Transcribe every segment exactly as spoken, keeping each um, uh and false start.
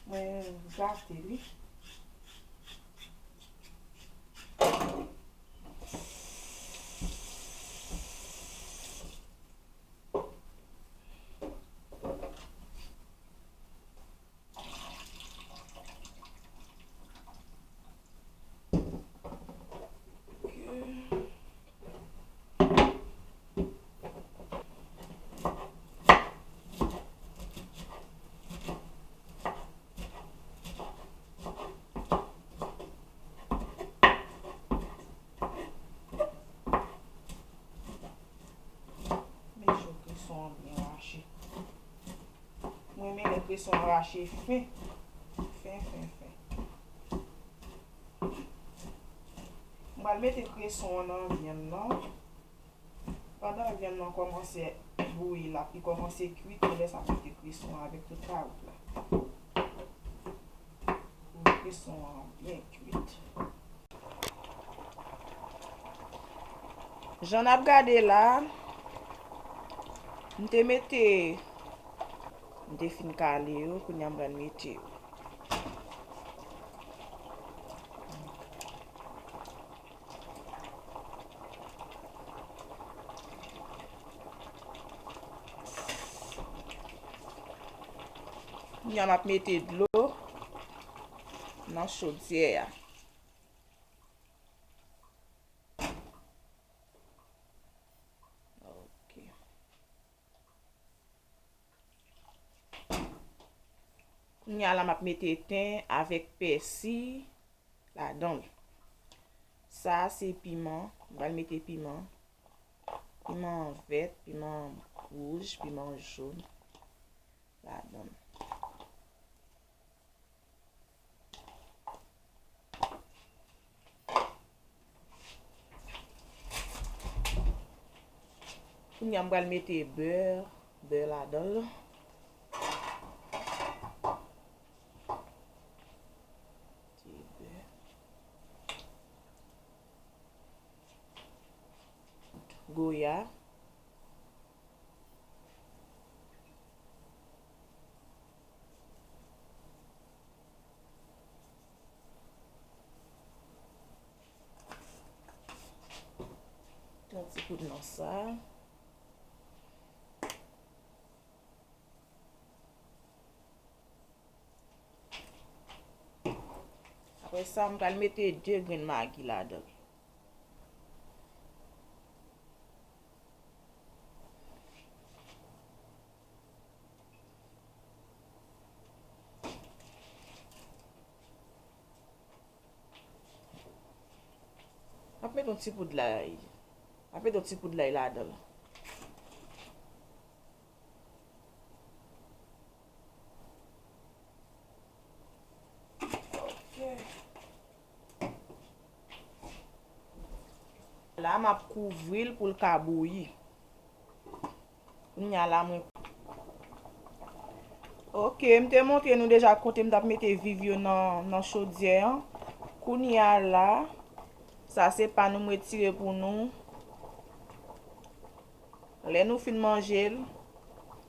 Mwen gate li. Men cho kreson an byen rache. Mwen renmen lè kreson an rache fen. Fen, fen, fen. M pral mete kreson an nan vyann nan. Pandan vyann nan kòmanse bouyi la, li kòmanse kuit, se lè sa m mete kreson an avèk tout karot la. Pou kreson an byen kuit. Jan n ap gade la, m te mete, m te fin kale yo, kounye a m pral mete yo. Kounye a m ap mete dlo nan chodyè a. Ok. Kounye a la, m ap mete ten avèk pèsi ladan l. Sa a se piman. M pral mete piman. Piman vèt, piman wouj, piman jòn ladan l. Kounye a, m pral mete bè, bè ladan l. Ti bè. Goya. Yon ti kout nan sa. Apre sa, m pral mete de grenn magi ladan l. M ap met yon ti poud lay. M ap met yon ti poud lay ladan l. Ok. La, m ap kouvri l pou l ka bouyi. Kounye a la, mwen. Ok, m te montre nou deja kote m t ap mete viv yo nan, nan chodyè an. Kounye a la, sa se pa nou m retire pou nou. Lè nou fin manje l,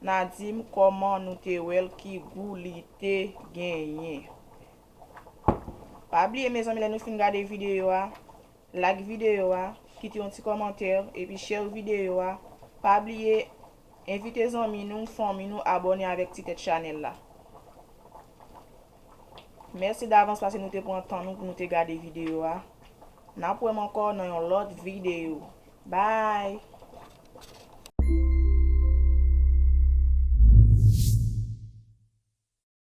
n a di m kòman nou te wè l, ki gou li te genyen. Pa bliye, mezanmi, lè nou fin gade videyo a, like videyo a, kite yon ti kòmantè, epi share videyo a. Pa bliye, envite zanmi nou, fanmi nou, abòne avèk Ti Tèt Chanèl la. Mèsi davans paske nou te pran tan nou pou nou te gade videyo a. N ap wè m ankò nan yon lòt videyo. Bye!